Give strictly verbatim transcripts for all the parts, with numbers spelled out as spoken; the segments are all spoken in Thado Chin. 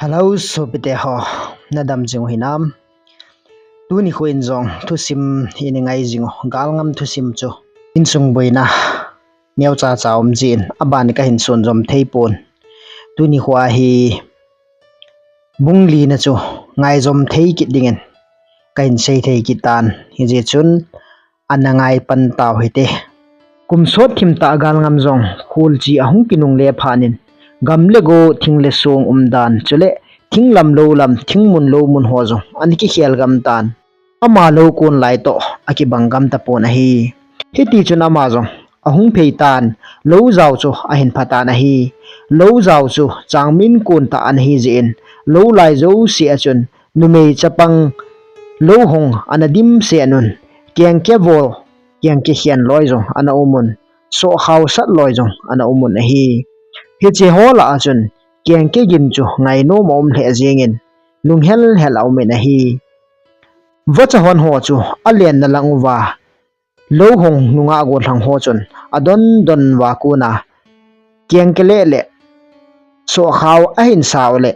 Hello, sopite ho, nadam jing u hinam? Tuni kho in jong thusim ini ngai jing u, galngam thusim chu. Insung boina neocha cha um jin, aban kahin son jom thei pon. Tuni kho a hi bung li na chu ngai jom thei kit dingin kahin sei thei kit tan. Hijeh chun ana ngai pan tau hite. Kum sot thim tah galngam jong khulchi ahung kinungle phat in, gam le go, thing le song umdan, chule thing lam lou lam, thing mun lou mun ho jong ana kikhel gam tan. Ama lou kon lai toh akibang gam tapon ahi. Hiti chun ama jong ahung phei tan, lou jao chu ahin pha tan ahi. Lou jao chu changmin kon tah ana hi jeh in, lou lai jouse a chun numei chapang lou hong ana dimset un, kengke vo, kengke khen loi jong ana um un, sohkhao sat loi jong ana um un ahi. Hiche ho lah a chun kengke gin chu ngainom aum lheh jengin, lunghel hel aum in ahi. Vacha hon ho chu alenna lang uva, lou hong nungah gollhang ho chun adon don uva kon a, kengke le le sohkhao ahin sa u le,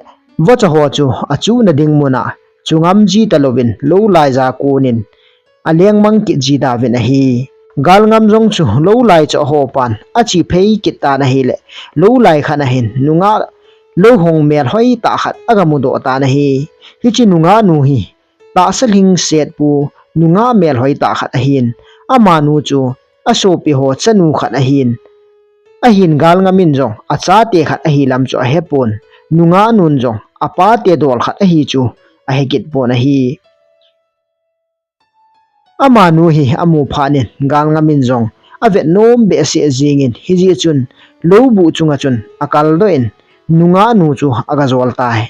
vacha ho chu achuna ding mun a chu ngam ji talouvin, lou lai ja kon in aleng mang kit ji tauvin ahi. Galngam jong chu lou lai chu aho pan, ache phei kit tan ahile, lou lai khat ahin nungah lou hong melhoi tah khat aga mudoh tan ahi. Hiche nungah nu hi tahsa lhingset pu, nungah melhoi tah khat ahin, amanu chu asopi ho chanu khat ahin. Ahin galngam in jong achate khat ahi lam chu ahepon, nungah nun jong apate dol khat ahi chu ahe kit pon ahi. Amanu hi amu phat in galngam in jong avet nom behseh jengin, hijeh chun lou buh chunga chun akaldoh in, nungah nu chu aga jol tai.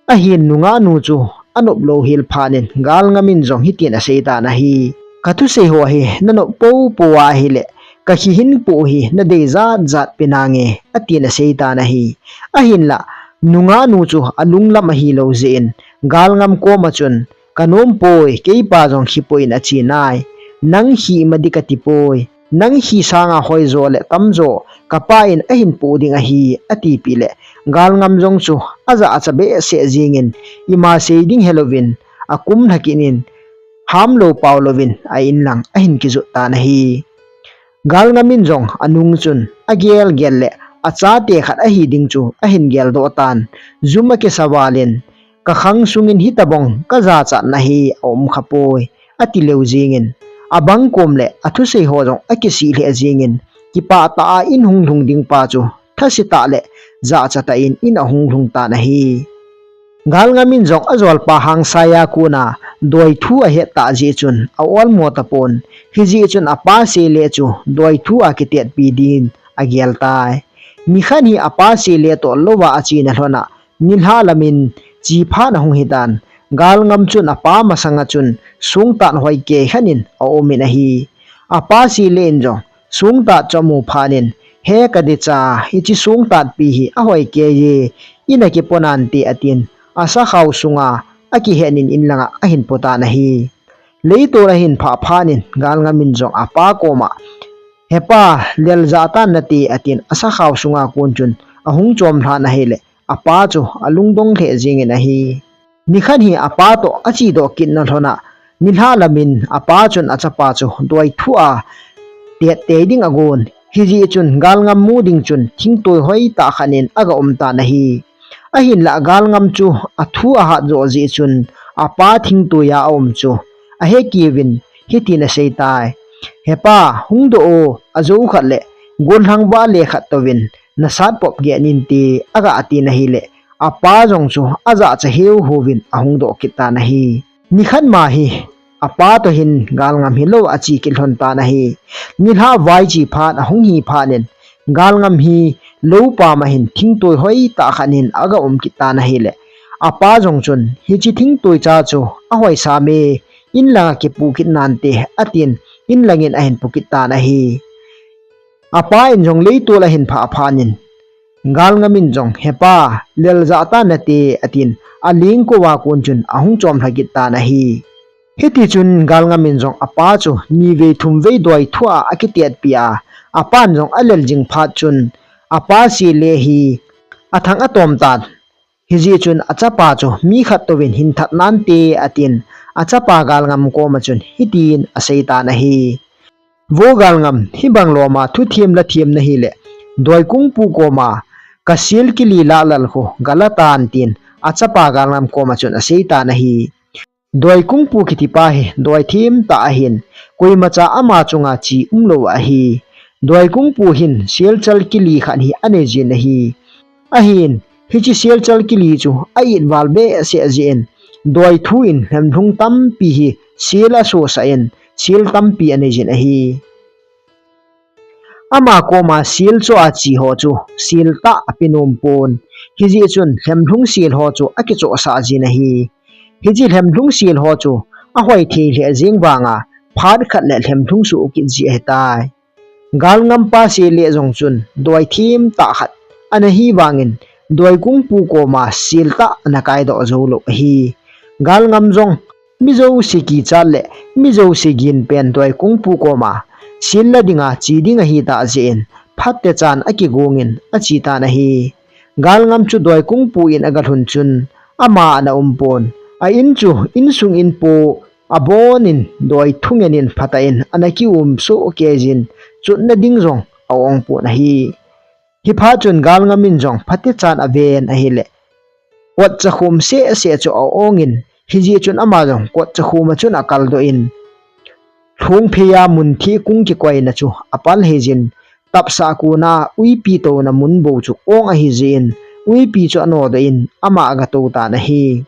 Ahin nungah nu chu anop lou hel phat in galngam in jong hitin asei tan ahi. Ka thusei ho hi nanop poupou ahile, ka kihin po hi nadei jat jat pe nange, atin asei tan ahi. Ahinlah nungah nu chu alunglam ahilou jeh in, galngam koma chun, ka nom poi, keipa jong khipoi in achi nai. Nang khima di kati poi. Nang khi sanga hoijo le tamjo kapa in ahin po ding ahi, atipeh le, galngam jong chu ajahcha behseh jengin, ima sei ding helouvin, akum lhakit in, hamlou paolouvin a-in lang ahin kijot tan ahi. Galngam in jong anung chun agel gel le achate khat ahi ding chu ahin geldoh tan, jum akisa val in, ka khang sungin hitobang kajachatna hi aum khapoi, ati leu jengin, abang kom le athusei ho jong akisih lheh jengin, kipah tah a in hung lhung ding pa chu thase tah le jachat tah in in ahung lhung tan ahi. Galngam in jong ajolpa hangsan a kon a doithu ahet tah jeh chun a-olmo tapon, hijeh chun apa seile chu doithu a kitetpi din agel tai. Nikhat hi apa seile toh louva achena lhon a, nilhah lam in chi phat ahung hitan, galngam chun apa masanga chun songtat hoikei khat in aum in ahi. Apa seile in jong songtat chu amu phat in, he ka decha, hiche songtatpi hi ahoikei e, in a kipo nante, atin, asakhao sunga akihen in in langa ahin po tan ahi. Leitol ahin phah phat in galngam in jong apa koma, hepa, lel jah tan nate, atin, asakhao sunga kon chun ahung chom lhan ahile, apa chu alungdong lheh jengin ahi. Nikhat hi apa toh achedoh kitna lhon a, nilhah lam in apa chun achapa chu doithu a tettei ding agon. Hijeh chun galngam mu ding chun thingtoi hoitah khat in aga um tan ahi. Ahinlah galngam chu athu ahat joh jeh chun apa thingtoi a aum chu ahe keuvin hitin asei tai. Hepa, hung doh o, ajou khat le gollhang vale khat touvin nasat pop geh ninte, aga tin ahile, apa jong chu ajahcha heuheuvin ahung doh kit tan ahi. Nikhat ma hi apa toh hin galngam hi lou ache kit lhon tan ahi. Nilhah vai che phat ahung hi phat in, galngam hi lou pam a hin thingtoi hoitah khat in aga um kit tan ahile, apa jong chun, hiche thingtoi cha chu ahoisam e, in langa kipu kit nante, atin, in langin ahin pu kit tan ahi. Apa in jong leitol ahin phah phat in, galngam in jong, hepa, lel jah tan nate, atin, aling kouva kon chun ahung chom lha kit tan ahi. Hiti chun galngam in jong apa chu nivei thumvei doithu a akitetpi a, apan jong alel jing phat chun, apa seile hi athang atom tan, Hijeh chun achapa chu mi khat touvin hin that nante atin, achapa Galngam koma chun hitin asei tan ahi. Vo Galngam, hibang loma thuthem lathem nahile, Doikungpu koma ka sel kili lah lal khu gala tan tin, achapa Galngam koma chun asei tan ahi. Doikungpu kitipa hi doithem tah ahin, koimacha ama chunga chi umlou ahi. Doikungpu hin sel chal kili khat hi anei jin ahi. Ahin, hiche sel chal kili chu a-it val behseh jeh in, doithu in lhemlhung tampi hi sel asosah in, sel tampi anei jin ahi. Ama koma sel choh a chi ho chu sel tah ape nom pon. Hijeh chun lhemlhung sel ho chu akichohsah jin ahi. Hiche lhemlhung sel ho chu ahoi thei lheh jeng vanga phat khat le lhemlhung soh kit ji ahitai. Galngam pa sel le jong chun doithem tah khat ana hi vangin, Doikungpu koma sel tah ana kaidoh joulou ahi. Galngam jong mi jouse kichat le mi jouse gin pen Doikungpu koma sel la dinga chi ding ahi tah jeh in, phatechan akigongin ache tan ahi. Galngam chu Doikungpu in agalhun chun ama ana um pon. A in chu insung in po abonin doithu ngen in phatah in ana kium soh kei jin, chotna ding jong a-ong pon ahi. Hiphat chun Galngam in jong phatechan aven ahile, kotcha khom sehseh chu a-ongin, hijeh chun ama jong kotcha khoma chun akaldoh in, lhungphei a mun thih kung kikoina chu apal hei jin, tapsah kona uipi touna mun bou chu ong ahi jeh in, uipi chu anodoh in ama agatou tan ahi.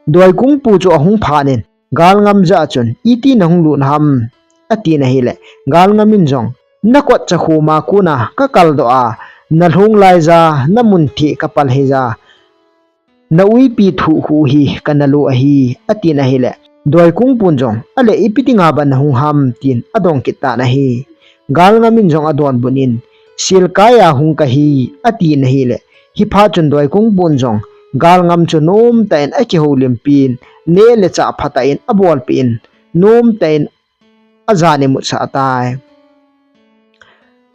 Doikungpu chu ahung phat in, Galngam jah a chun, iti nahung lut ham, atin ahile, Galngam in jong, nakotcha khoma kona kakaldoh a, nalhung laija, namun thih kapal heija, na uipi thuh khu hi kana lo ahi, atin ahile, Doikungpun jong, ale ipi dinga ban nahung ham, tin adong kit tan ahi. Galngam in jong adonbut in, sel kai a hung kahi, atin ahile, hiphat chun Doikungpun jong, Galngam chu nomtah in akihoulimpin, neh le chah phatah in abolpeh in, nomtah in ajan imutsah tai.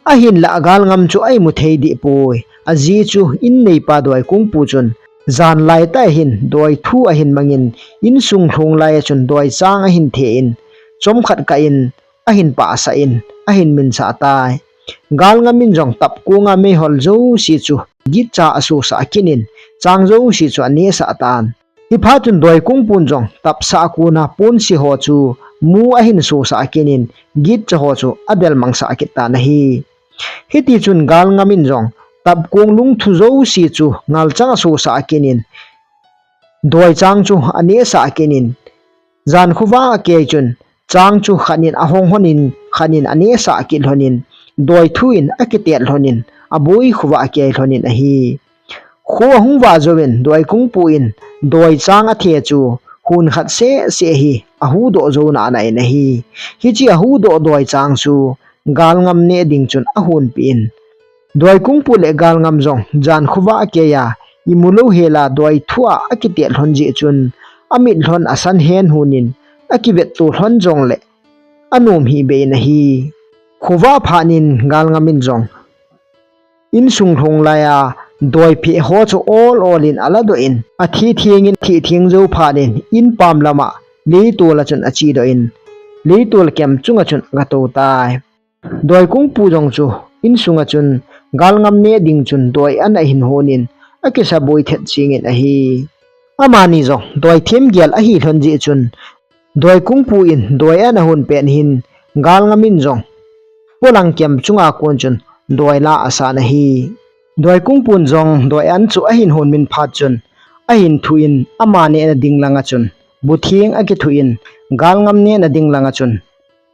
Ahinlah Galngam chu a-imu thei deh poi. Ajeh chu in neipa Doikungpu chun, jan laitah hin doithu ahin mangin, insung lhung lai a chun doichang ahin then, chomkhat kah in ahin pahsah in, ahin minsah tai. Galngam in jong tapkong a meihol jouse chu gitcha asosah kit in, chang jouse chu anehsah tan. Hiphat chun Doikungpun jong tapsah a kona ponse ho chu mu ahin sosah kit in, gitcha ho chu adelmangsah kit tan ahi. Hitichun Galngam in jong tapkong lungthu jouse chu ngalchang asosah kit in, doichang chu anehsah kit in, jan khovah kei chun chang chu khat in ahong lhon in, khat in anehsah kit lhon in, doithu in akitet lhon in, aboi khovah kei lhon in ahi. Kho ahung vah jouvin, Doikungpu in doichang athe chu hun khat sehseh hi ahuhdoh jou nana in ahi. Hiche ahuhdoh doichang chu Galngam neh ding chun ahonpeh in, Doikungpu le Galngam jong jan khovah kei a imu lou hel a doithu a akitet lhon jeh chun, amit lhon asan hen hon in, akivetto lhon jongle anom hih beh in ahi. Khovah phat in Galngam in jong insung lhung lai a doipheh ho chu ol ol in aladoh in, athitheng in, athitheng jou phat in in pam lam a leitol a chun achedoh in, leitol kem chunga chun agatou tai. Doikungpu jong chu insung a chun Galngam neh ding chun doi an ahin hon in, akisaboi thet jeng in ahi. Amani jong doithem gel ahi lhon jeh chun, Doikungpu in doi an ahon pet hin, Galngam in jong polang kem chunga kon chun doi la asan ahi. Doikungpun jong doi an chu ahin hon min phat chun, ahin thu in ama nehna ding langa chun bu theng akithu in, Galngam nehna ding langa chun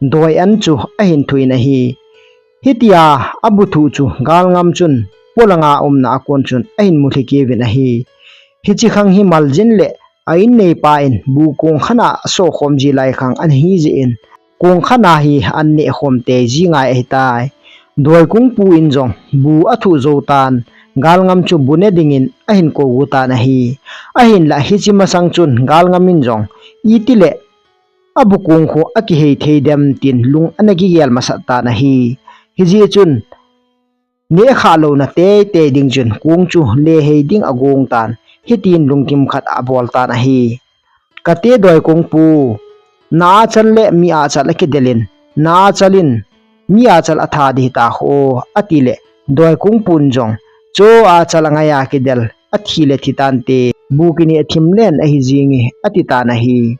doi an chu ahin thu in ahi. Hitia abu thu chu Galngam chun polanga umna a kon chun ahin mu lhikei uvin ahi. Hiche khang hi maljin le a in neipa in bu kong khat a asokhom ji lai khang ana hi jeh in, kong khat a hi an nehkhom tei ji ngai ahitai. Doikungpu in jong bu athu jou tan, Galngam chu bu ne ding in ahin kou gu tan ahi. Ahinlah hiche masang chun Galngam in jong itile abu kong khu akihei thei dem tin lung ana kigel masat tan ahi. Hijeh chun nehkhah louna teitei ding chun kong chu lehei ding agong tan. hitin lungkim khat abol tan ahi. Kate Doikungpu, na achal le mi achal akidelin, na achal in mi achal atha ding hita kho, atile, Doikungpun jong, cho achal angaia kidel, athi le thi tante, bu kini athim len ahi jinge, ati tan ahi.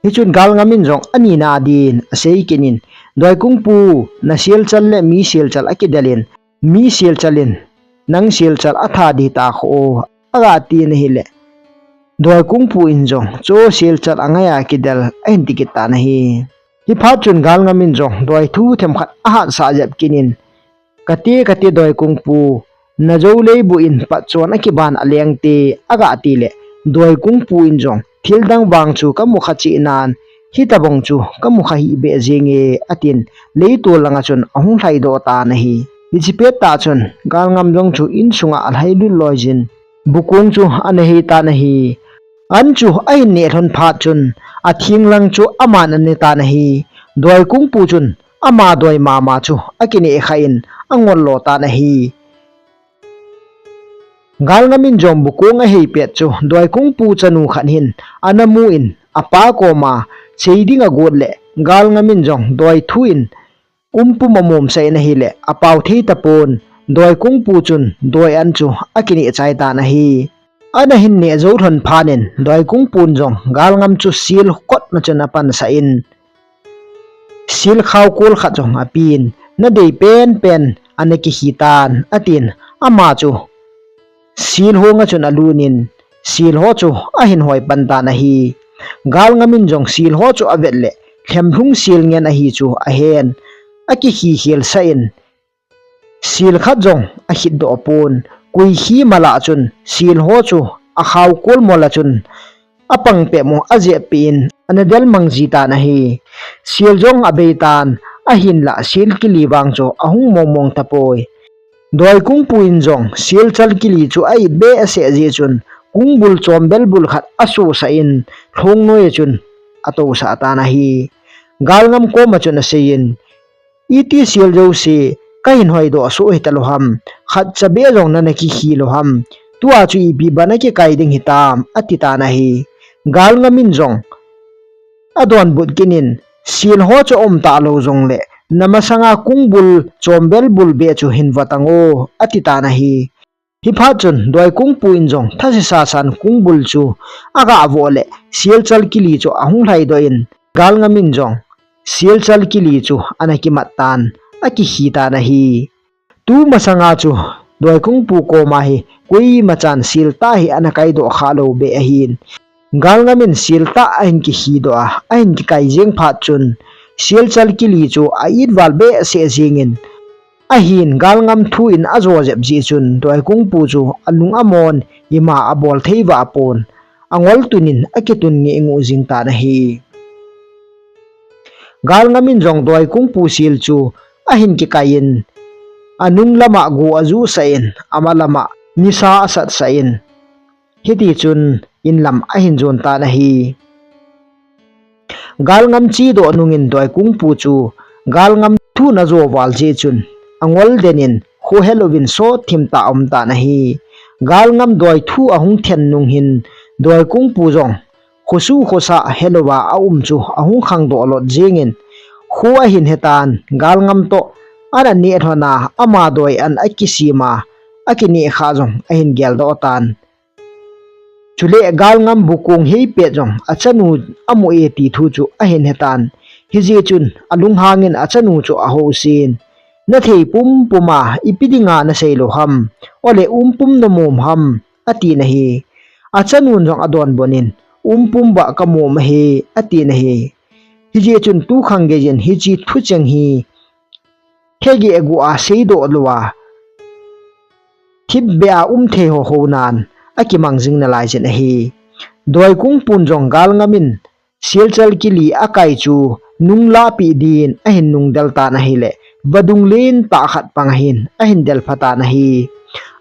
Hichun Galngam in jong anina din asei kit in, Doikungpu, na selchal le mi selchal akidelin, mi selchal in nang selchal atha ding hita kho, aga tin ahile, Doikungpu in jong, cho selchal angaia kidel, ahin ti kit tan ahi. Hiphat chun Galngam in jong, Doithu themkhat ahatsah jep kit in, kate, kate Doikungpu, na jou leibu in patchon akiban aleng te, aga tile, Doikungpu in jong, thil dang vang chu kamu kha cheh nan, hitabang chu kamu kha hih beh jinge, atin, leitol langa chun ahung lhaidoh tan ahi. Hiche pettah chun, Galngam jong chu insunga alhai lut loi jin, bukong chu ana hei tan ahi. An chu ahin neh lhon phat chun, atheng lang chu aman ane tan ahi. Doikungpu chun, ama doi mama chu akineh kha in, angol lo tan ahi. Galngam in jong bukong ahei pet chu, Doikungpu chanu khat hin, ana mu in, apa koma, sei ding agot le, Galngam in jong, Doithu in, umpum amomsah in ahile, apao thei tapon, Doikungpu chun, doi an chu, akineh chai tan ahi. Ana hin neh jou lhon phat in, Doikungpun jong, Galngam chu sel kot na chun apansah in, sel khaokol khat jong apen, na dei penpen, ana kihi tan, atin, ama chu, sel hong a chun alut in, sel ho chu ahin hoi pan tan ahi. Galngam in jong sel ho chu avet le, lhemlhung sel ngen ahi chu ahen. Akihi khel sah in, sel khat jong akhit doh pon, koi khi mala chun sel ho chu akhaokol mola chun apang peh mo ajeh peh in ana del mang ji tan ahi. Sel jong abei tan, ahinlah sel kili vang chu ahung mong mong tapoi. Doikungpu in jong selchal kili chu a-it behseh jeh chun, kungbul chombel bul khat asusah in, lhong noi a chun atousah tan ahi. Galngam koma chun asei in, iti sel jouse, kahin hoidoh soh hita lou ham, khatcha beh jong nana kikhi lou ham, tua chu ipi bana kikai ding hitam, ati tan ahi. Galngam in jong adonbut kit in, sel ho chu aum talou jongle, namasanga kungbul chombel bul beh chu hin vot ang o, ati tan ahi. Hiphat chun, Doikungpu in jong thase sasan kungbul chu aga voh le, selchal kili chu ahung lhaidoh in, Galngam in jong selchal kili chu ana kimat tan, akikhi tan ahi. Tumasanga chu, Doikungpu koma hi, koimachan sel tah hi ana kaidoh khalou beh ahin. Galngam in sel tah ahin kikhidoh a, ahin kikai jeng phat chun, selchal kili chu a-it val behseh jeng in, ahin Galngam thu in ajo jep jeh chun, Doikungpu chu alung amon, ima abol thei vah pon, angol tun in akitun ngeh nguh jing tan ahi. Galngam in jong Doikungpu sel chu ahin kikai in, anung lama go ajuhsah in, ama lama nisa asatsah in, hiti chun in lam ahin jon tan ahi. Galngam chedoh nung in Doikungpu chu Galngam thu in ajo val jeh chun, angol den in, kho helouvin sot thim tah aum tan ahi. Galngam doi thu ahung then nung hin, Doikungpu jong khosuh khosah helouva aum chu ahung khangdoh lot jeng in, kho ahin he tan, Galngam toh ana neh lhon a, ama doi an akisem a, akineh kha jong ahin geldoh tan. Chule Galngam bukong hei pet jong achanu amu e ti thu chu ahin he tan. Hijeh chun alunghang in achanu chu ahousen, nathei pumpum a ipi dinga nasei lou ham, ole umpum namom ham, atin ahi. Achanun jong adonbut in, umpum bah kamom ahi, atin ahi. Hijeh chun tukhang geiyin hiche thucheng hi hegeh agu a seidoh lou a, thipbeh a um thei ho hounan akimang jing nalai jin ahi. Doikungpun jong Galngam in selchal kili akai chu nung lahpeh din ahin nungdel tan ahile, vadung lentah khat panga hin ahin delpha tan ahi.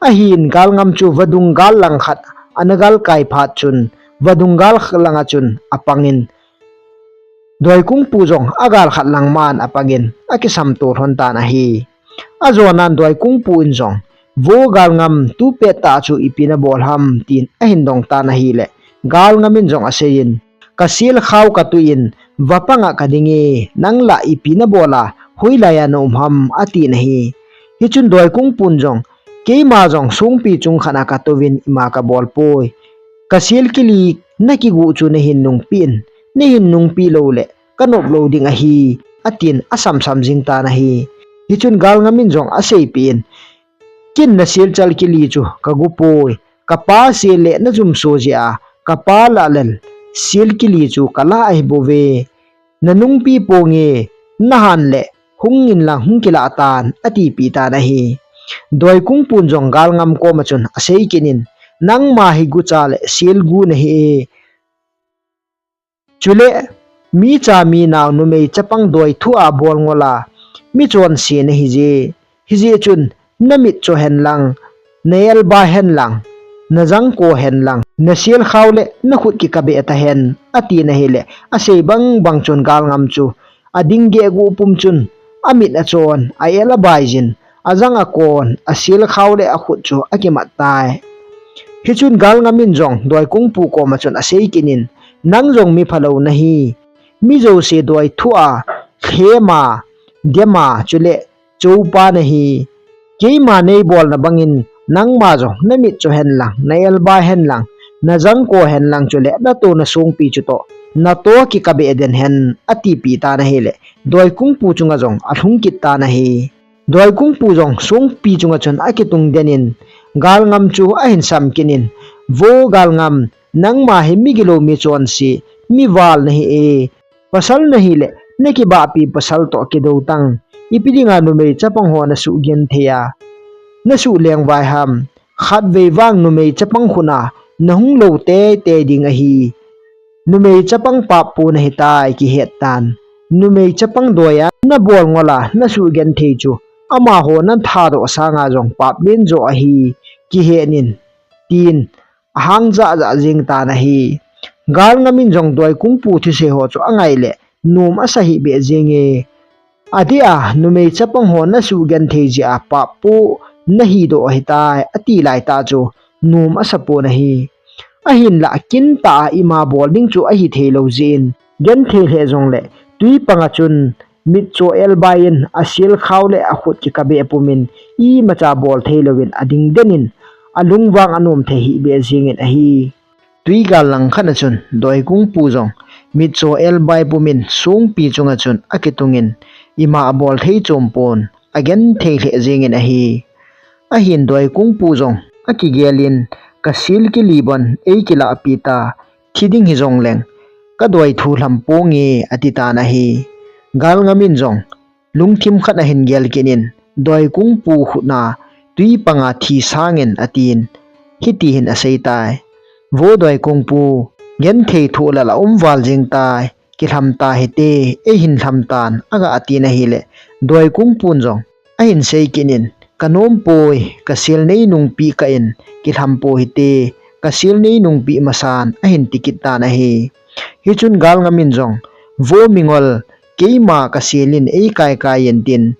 Ahin Galngam chu vadung gal lang khat ana galkai phat chun, vadung gal langa chun apangin, Doikungpu jong agal khat lang man apangin akisamto lhon tan ahi. Ajonan Doikungpu in jong Vo Galngam, tu pettah chu ipi nabol ham, tin ahin dong tan ahileh, Galngam in jong aseiyin, Ka sel khao katuh in, vapang a kading e, nang la ipi nabol a, hoilai a naum ham, atin ahi. Hichun Doikungpun jong, Keima jong songpi chung khat a katouvin ima kabol poi. Ka sel kili nakigu chu nahin nungpeh in, nahin nungpeh louleh, kanop lou ding ahi, atin asamsam jing tan ahi. Hichun Galngam in jong aseipeh in, Ken naselchal kili chu kagu poi, kapa sel le najumso jeh a, kapa lah lel, sel kili chu kala ahi bouve. Nanungpeh ponge, nahan le, hung inlang hung kilah tan, atipeh tan ahi. Doikungpun jong Galngam koma chun asei kit in, Nangma hi gucha le sel gu nahi e. Chule, mi cha mi nao numei chapang doi thu a bol ngol a, mi chonse nahi je. Hijeh chun, namit cho henlang, naelbai henlang, najangko henlang, nasel khao le nakhut kikabeh tahen, atin ahileh, asei bangbang chun Galngam chu, ading gehguh pum chun, amit achon, ael abai jin, ajang akon, asel khao le akhut chu akimat tai. Hichun Galngam in jong Doikungpu koma chun asei kit in, Nang jong mi phalou nahi. Mi jouse doi thu a, lhem a, dem a, chule, choupa nahi. Keima neibolna bangin, nangma jong namit cho henlang, naelbai henlang, najangko henlang chule, nato nasongpi chutoh, nato kikabeh den hen, atipeh tan ahileh, Doikungpu chunga jong alhung kit tan ahi. Doikungpu jong songpi chunga chun akitung den in, Galngam chu ahin sam kit in, Vo Galngam, nangma hi migilou mi chonse, mi val nahi e. Pasal nahileh, nakibahpi pasal toh kidou tan. Ipi dinga numei chapang ho nasuh genthei a, nasuh lengvai ham. Khatvei vang numei chapang khut a, nahung lou teitei ding ahi. Numei chapang pappu nahitai kihet tan. Numei chapang doi a nabol ngol a nasuh genthei chu, amaho nathadoh sanga jong pap lenjo ahi, kihet in, tin ahang jahjah jing tan ahi. Galngam in jong Doikungpu thusei ho chu angai leh, nom asa hih beh jenge. Adeh a, numei chapang ho nasuh genthei jeh a pappu nahidoh ahitai, ati laitah chu, nom asapon ahi. Ahinlah kintah a ima bol ding chu ahithei lou jeh in, genthei lheh jongleh, twi panga chun, mitcho elbai in, asel khao le akhut kikabeh pum in, imacha bol thei louvin ading den in, alungvang anom thei hih beh jeng in ahi. Twi gal lang khat a chun, Doikungpu jong, mitcho elbai pum in, songpi chunga chun, akitung in, ima abol thei chompon, agenthei lheh jeng in ahi. Ahin Doikungpu jong, akigel in, Ka sel kili bon, eikilahpi ta, thi ding hijongleng, kadoi thu lham ponge, ati tan ahi. Galngam in jong, lungthim khat ahin gel kit in, Doikungpu khut a, twi panga thi sangin, atin, hiti hin aseitai. Vo Doikungpu, genthei thoh lal aum val jeng tai, kilham tahite, eihin lham tan, aga atin ahileh, Doikungpun jong, ahin sei kit in, Kanom poi, kasel neinungpeh kah in, kilham pohite, kasel neinungpeh masan, ahin tikit tan ahi. Hichun Galngam in jong, Vo Mingol, keima kasel in eikaikai intin,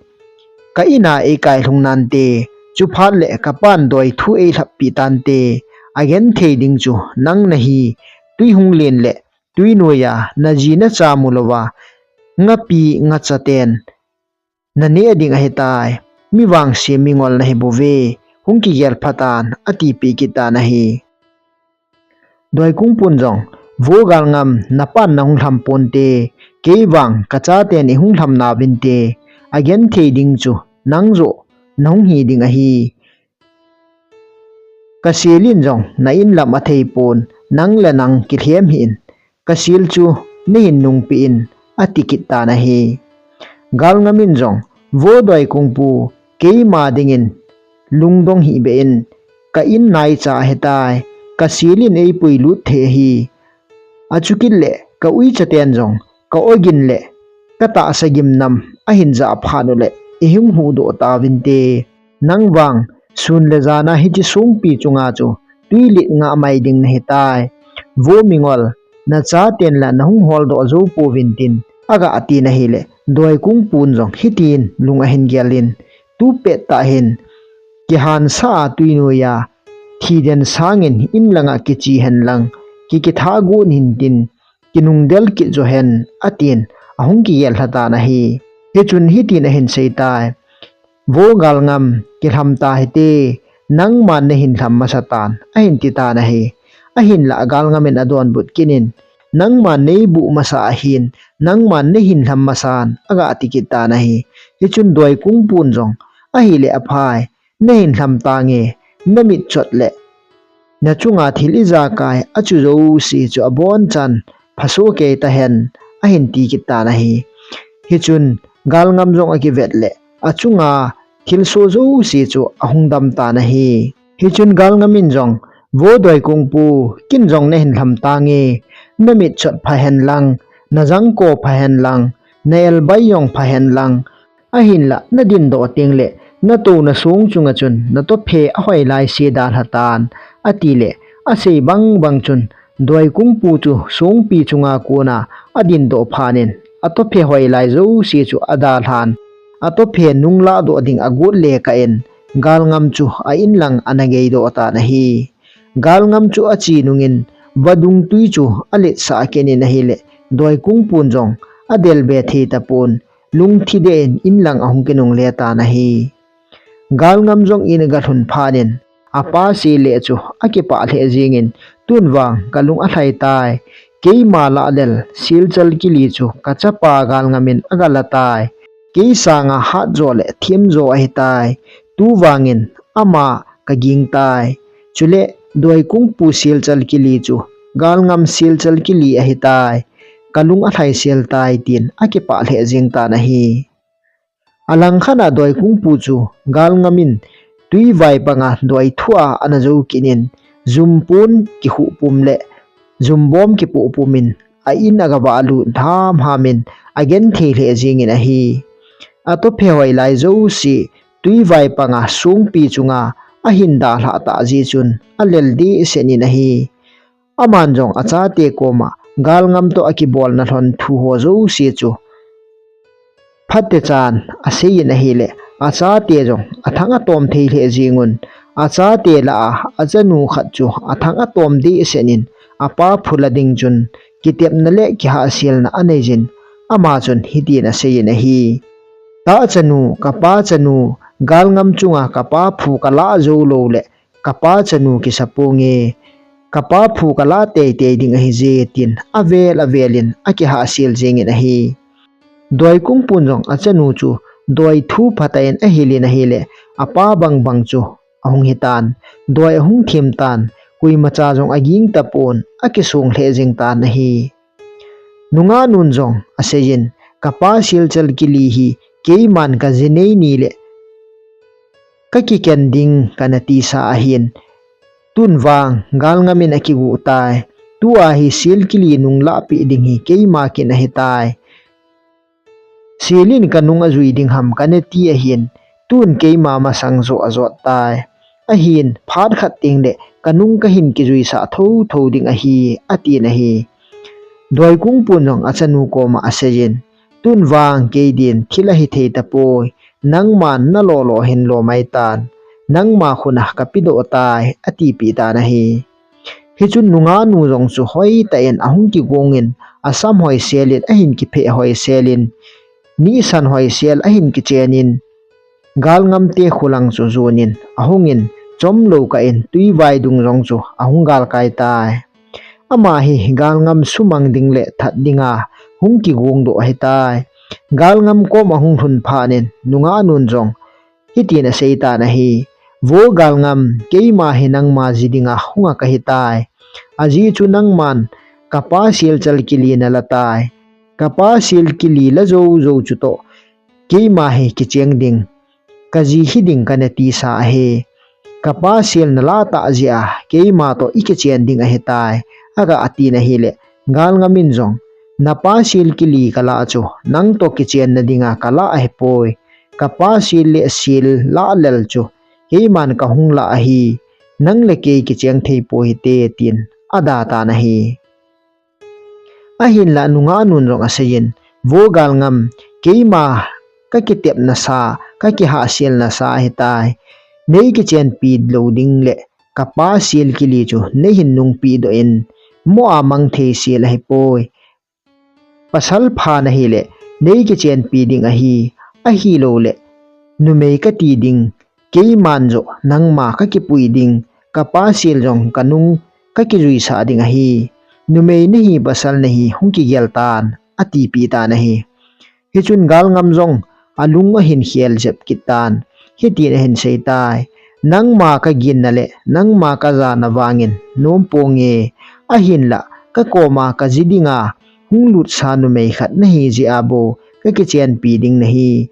ka in a eikai lhung nante, chuphat leh kapan doi thu eilhappi tante, agenthei ding chu nang nahi, twi hung len leh, twi noiya, naji nacha mu louva, ngapi ngachaten, naneh ding ahitai, mi vangse Mingol nahi bouve, hung kigel phatan, atipeh kit tan ahi. Doikungpun jong, Vo Galngam, napan nahung lham ponte, kei vang, kachaten eihung lham nauvinte, agenthei ding chu, nang joh, nahung hi ding ahi. Kasel in jong, na in lam athei pon, nang le nang kilhem hih in, kasel chu, neihin nungpeh in, ati kit tan ahi. Galngam in jong, Vo Doikungpu, keima dingin, lungdong hih beh in, ka in naicha ahitai, kasel in eipui lut thei ahi. Achukit leh, ka uichaten jong, ka ogin leh, katahsa gimnam, ahin jah phat uleh, eihung huhdoh tauvinte. Nang vang, sun le jan a hiche songpi chunga chu, twilet ngah mai ding nahitai. Vo Mingol, nachaten la nahung holdoh jou pouvintin, aga atin ahileh, Doikungpun jong hitin lung ahin gel in, tu pettah hin, kihansa a tuinoi a thi den sangin in langa kichi hen lang, ki kitha gun hin tin, kinungdel kit jo hen, atin, ahung kigel lha tan ahi. Hichun hitin ahin sei tai. Vo Galngam, kilham ta hite, nangman nahin lham masa tan, ahin ti tan ahi. Ahinla Galngam in adonbut kit in, nangman neibuh masa ahin, nangman nahin lham masan, aga ti kit tan ahi. Hichun Doikungpun jong, ahile aphai, nahin lham tange, namit chot le nachunga thil ijakai, achu jouse chu abonchan phaso kei tahen, ahin ti kit tan ahi. Hichun Galngam jong akivet le, achunga thilso jouse chu ahung dam tan ahi. Hichun Galngam in jong, Vo Doikungpu, ken jong nahin lham tange, namit chot pha hen lang, najangko pha hen lang, na elbai jong pha hen lang, ahinla nadin doh teng le, natou nasong chunga chun, natophe ahoi lai se dalha tan, ati le, asei bang bang chun, Doikungpu chu songpi chunga kona adin doh phat in, atophe hoi lai jouse chu adalhan, atophe nunglah doh ding agot le kah in, Galngam chu a in lang ana gei doh tan ahi. Galngam chu achi nungin, vadung tui chu aletsah kit in ahile, Doikungpun jong adel be thei tapon, lungthim deh in in lang ahung kinungle tan ahi. Galngam jong in aga lhun phat in, apa sel le chu akipah lheh jingin, tun vang kalung alhai tai. Keima lah lel, Silchal kili chu kachapa Galngam in aga la tai. Kei sanga hatjo le themjo ahi tai. Tu vangin ama kaging tai. Chule Doikungpu Silchal kili chu Galngam Silchal kili ahi tai. Kalung alhai sel tai, tin akipah lheh jing tan ahi. Alangkhat a Doikungpu chu Galngam in tuivai panga doi thua ana jou kit in, jumpun kihuh pum le jumbom kipoh pum in a in aga vah lut hamham in agenthei lheh jingin ahi. Atophe hoi lai jouse tuivai panga songpi chunga ahin dalhah tah jeh chun alel dehset in ahi. Aman jong achate koma Galngam toh akibolna lhon thu ho jouse chu phatechan aseiyin ahile, achate jong athang atom thei lheh jingun, achate lah a achanu khat chu athang atom dehset in apa phu la ding chun kitepna le kihahselna aneiyin, ama chun hitin aseiyin ahi. Tachanu, kapa chanu, Galngam chunga kapa phu kalah jou lou le, kapa chanu kisa ponge, kapa phu kalah teitei ding ahije, tin avel avel in akihahsel jingin ahi. Doikungpun jong achanu chu doi thu phatah in ahil in ahile, apa bang bang chu ahung hitan, doi ahung them tan, koimacha jong aging tapon, akisong lheh jing tan ahi. Nungahnun jong aseiyin, kapa Silchal kili hi keiman kaji nei ni le kakiken ding kana tisa ahin, tun vang Galngam in akigu tai. Tua hi Sil kili nung lahpeh ding hi keima kin ahitai. Sil in kanung ajui ding ham kana ti ahin, tun keima masang joh ajot tai. Ahin, phat khat teng le kanung kahin kijuisah thotho ding ahi, atin ahi. Doikungpun jong achanu koma aseiyin, tun vang kei din thil ahithei tapoi, nangman nalo lo hin lo mai tan, nangma khun a kapedoh tai, atipeh tan ahi. Hichun nungahnu jong chu hoitah in ahung kigong in, asam hoisel in, ahin kipheh hoisel in, nihsan hoisel ahin kichen in, Galngam te khulang chu jon in, ahung in, chomlou kah in, tuivai dung jong chu ahung galkai tai. Ama hi Galngam sumang ding le that dinga hung kigong doh ahitai. Galngam koma hung lhun phat in, nungahnun jong hitin asei tan ahi. Vo Galngam, keima hi nangma ji dinga hunga kahitai. Ajeh chu nangman kapa Silchal kili nala tai. Kapa Sil kili la jou jou chu toh keima hi kicheng ding, kaji hiding kana tisa ahi. Kapa Sil nalah tah jeh a keima toh ikichen ding ahitai, aga atin ahile, Galngam in jong, napa Sil kili kalah chu nang toh kichenna dinga kalah ahipoi. Kapa Sil le Sil lah lel chu keiman kahung lah ahi. Nang le kei kicheng thei poi hite, tin ada tan ahi. Ahinlah nungahnun jong aseiyin, Vo Galngam, keima kakitepna sa, kakihahselna sa ahitai. Nei kichenpi lou ding le kapa sel kili chu nei hin nungpi doh in, mo a mang thei sel ahipoi. Pasal pha nahi le nei kichenpi ding ahi, ahilou le numei kati ding, keiman joh nangma kakipui ding, kapa sel jong kanung kakijuisah ding ahi. Numei nahi pasal nahi hung kigel tan, atipeh tan ahi. Hichun Galngam jong alung ahin khel jep kit tan. Hitin ahin sei tai. Nangma kaginna le nangma kajana vangin nom ponge. Ahinlah kakoma kaji dinga hung lutsa numei khat nahi jeh a bou kakichenpi ding nahi.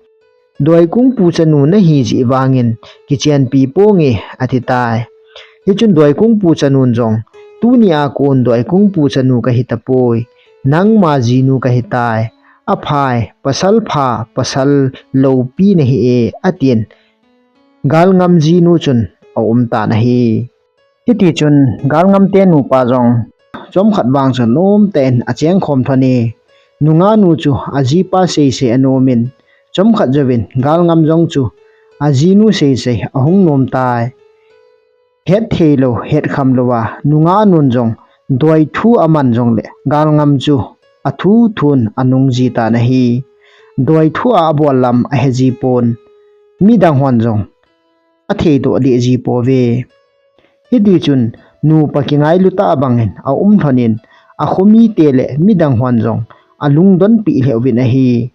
Doikungpu chanu nahi jeh vangin kichenpi ponge, ati tai. Hichun Doikungpu chanun jong, tunia kon Doikungpu chanu kahi tapoi, nangma jinu kahi tai. Aphai, pasal pha, pasal loupi nahi e, atin. Galngam jinu chun aum tan ahi. Hitichun Galngam te nupa jong chomkhat vang chu nomtah in achengkhom lhon e. Nungah nu chu ajipa seisei anom in, chomkhat jouvin Galngam jong chu ajinu seisei ahung nom tai. Hetthei lou, hetkham louva, nungah nun jong Doi thu aman jongle, Galngam chu athu thun anung ji tan ahi. Doi thu a abol lam ahe ji pon. Midang hon jong athei doh deh ji pouve. Hitichun, nupa kingailu tah bangin aum lhon in, akhomite le midang hon jong alungdon peh lheh uvin ahi.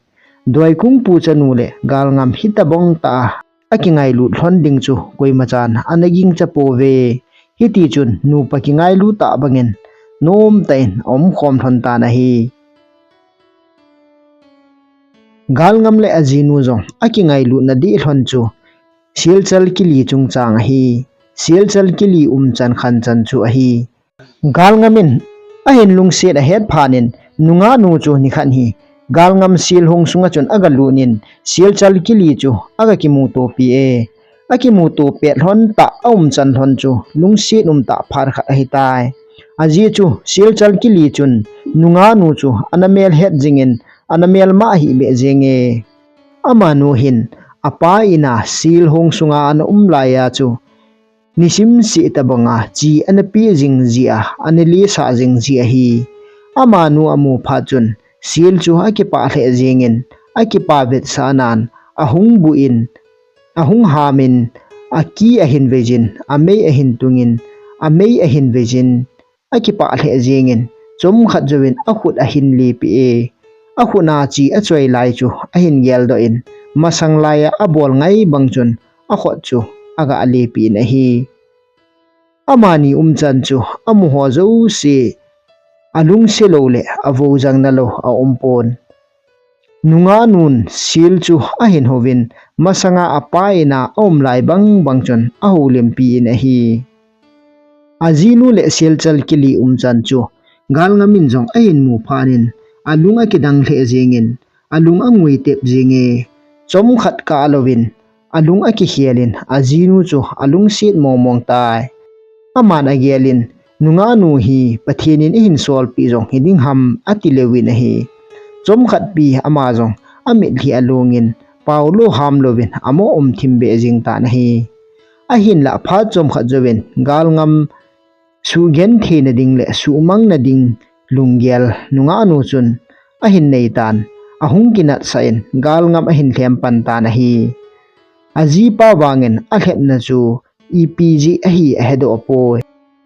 Doikungpu chanu le Galngam hitabang tah a akingailut lhon ding chu koima chan ana gingcha pouve. Hitichun nupa kingailu tah bangin nomtah in aumkhom lhon tan ahi. Galngam le ajinu jong akingailutna dih lhon chu Selchal kili chungchang ahi. Selchal kili umchan khanchan chu ahi. Galngam in ahin lungset ahet phat in, nungah nu chu nikhat hi Galngam sel hung sunga chun agalut in, Selchal kili chu agakimuto pi e. Akimuto pet lhon tah, aumchan lhon chu lungset umtah phat khat ahitai. Ajeh chu Selchal kili chun nungah nu chu ana mel het jingin, ana melma ahi beh jenge. Amanu hin apa in a sel hung sunga ana um laiya chu nisim seh tabanga chi ana pe jing jia, ana lesah jing ji ahi. Amanu amu phat chun sel chu akipah lheh jengin, akipah vetsahnan ahung buh in, ahung ham in, aki ahin vei jin, amei ahin tung in, amei ahin vei jin, akipah lheh jengin, chomkhat jouvin akhut ahin lepeh e. Akhut a chi achoi lai chu ahin geldoh in, masang laiya abol ngai bang chun akhut chu aga lepeh in ahi. Amani umchan chu amu ho jouse alungse lou le avou jangna lou aum pon. Nungah nun sel chu ahin houvin, masanga apa in a aum lai bang bang chun ahoulimpi in ahi. Ajinu le Selchal kili umchan chu Galngam in jong ahin mu phat in, alung akidang lheh jengin, alung angui tep jenge. Chomkhat kah louvin alung akikhel in, ajinu chu alungset mong mong tai. Aman agel in, nungah nu hi Pathen in eihin solpeh jong hiding ham, ati leuvin ahi. Chomkhat pi ama jong amitlhi along in, paolou ham louvin amoh um thim beh jing tan ahi. Ahinlah phat chomkhat jouvin Galngam suhgenthei na ding le suhmang na ding lunggel nungah nu chun ahin nei tan, ahung kinatsah in Galngam ahin lhem pan tan ahi. Ajipa vangin alhepna chu ipi jeh ahi ahedoh poi.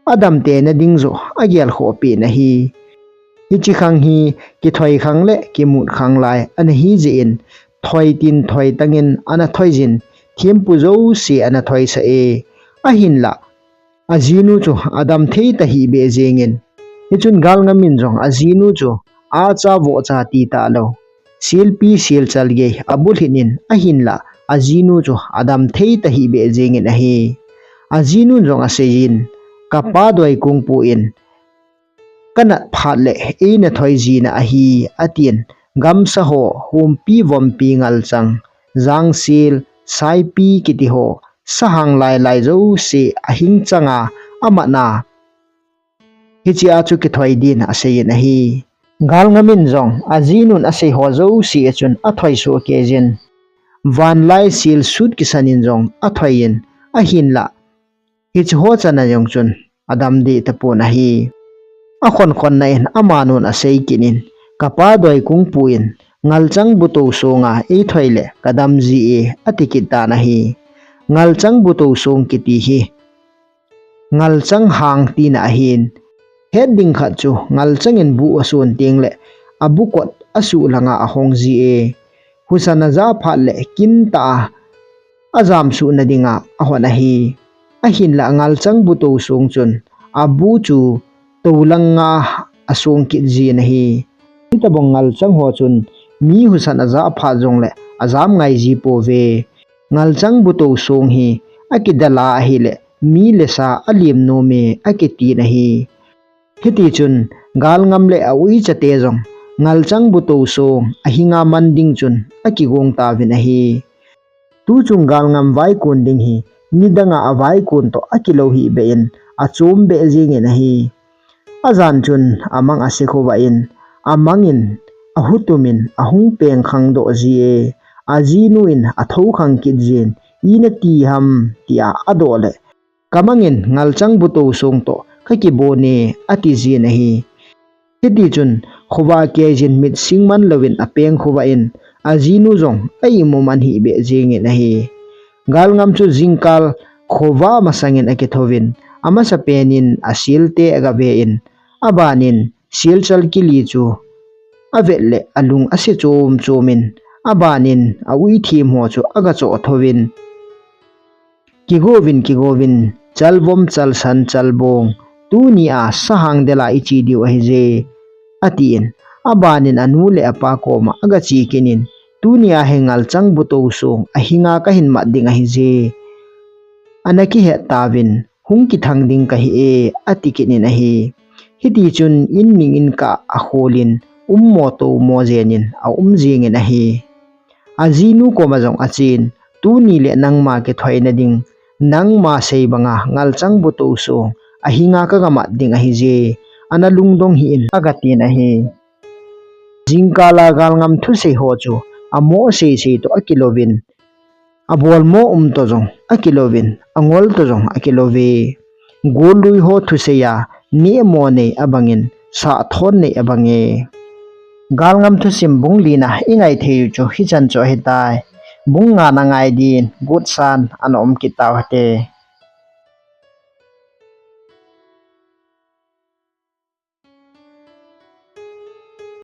Adamte na ding joh agel khoh peh in ahi. Hiche khang hi kithoi khang le kimut khang lai ana hi jeh in, thoi tin thoi tangin ana thoi jin, thempu jouse ana thoisah e. Ahinlah ajinu chu adam thei tahih beh jengin. Hichun Galngam in jong ajinu chu acha vohcha ti talou, selpi selchal gei abulhit in, ahinlah ajinu chu adam thei tahih beh jengin ahi. Ajinun jong aseiyin, kapa Doikungpu in kanat phat le eina thoi jina ahi, atin, gamsa ho, humpi, vompi, ngalchang, jangsel, saipi kiti ho, sahang lai lai jouse ahing changa amat na, hichea chu kithoi din aseiyin ahi. Galngam in jong ajinun asei ho jouse a chun athoi soh keiyin, vanlai sel sut kisan in jong athoi in, Ahinlah, hiche ho chana jong chun adam deh tapon ahi. Akhon khonna in amanun asei kit in, kapa Doikungpu in, Ngalchang buto songa eithoi le kadam ji e, ati kit tan ahi. Ngalchang buto song kiti hi ngalchang hang tina ahin, het ding khat chu ngalchang in bu ason teng le abu kot asuh langa ahong ji e. Husan ajah phat le kintah a ajam suhna dinga ahon ahi. Ahinlah ngalchang buto song chun abu chu tolang nga asong kit jin ahi. Hitobang ngalchang ho chun mi husan ajah phat jongle ajam ngai ji pouve. Ngalchang buto song hi akidala ahile mi le sa alim nom e, akitin ahi. Hiti chun galngam le a uichate jong ngalchang buto song ahinga man ding chun akigong tauvin ahi. Tuchung galngam vaikon ding hi nidanga avaikon toh akilou hih beh in achom beh jingin ahi. Ajan chun amang ase khovah in, amang in ahutum in ahung peng khang doh ji e. Ajinu in athou khang kit jin, "Ina ti ham?" tia adoh le, "Kamang in ngalchang buto song toh kakibon e," ati jin ahi. Hiti chun khovah a kei jin mit sing man louvin apeng khovah in, ajinu jong a-imu man hih beh jingin ahi. Galngam chu jingkal khovah masangin akithouvin, amasapen in aselte agave in, abanin selchal kili chu avet le alung ase chom chom in, abanin a uithim ho chu agachoh thouvin, "Kigouvin, kigouvin, chalvom, chalsan, chalbong, tunia sahang dela iche diu ahije," atin, abanin anu le apa koma agache kit in, "Tunia hi ngalchang buto song ahinga kahin mat ding ahije. Ana kihet tauvin, hung kithang ding kahi e," ati kit in ahi. Hiti chun in ning in kah akholin, ummo tomo jenin aum jingin ahi. Ajinu koma jong achen, "Tuni le nangma kithoina ding, nangma sei banga ngalchang buto song ahinga kaga mat ding ahije, ana lungdong hih in," agatin ahi. Jingkala galngam thusei ho chu amo seisei toh akilouvin, abolmo um toh jong akilouvin, angol toh jong akilouve. Gollui ho thusei a nehmo nei abangin, sahthon nei abange. Galngam thusim bung lina ingai thei u chu hichan chu ahitai. Bung ngana ngai din gotsan ana um kit tau hite.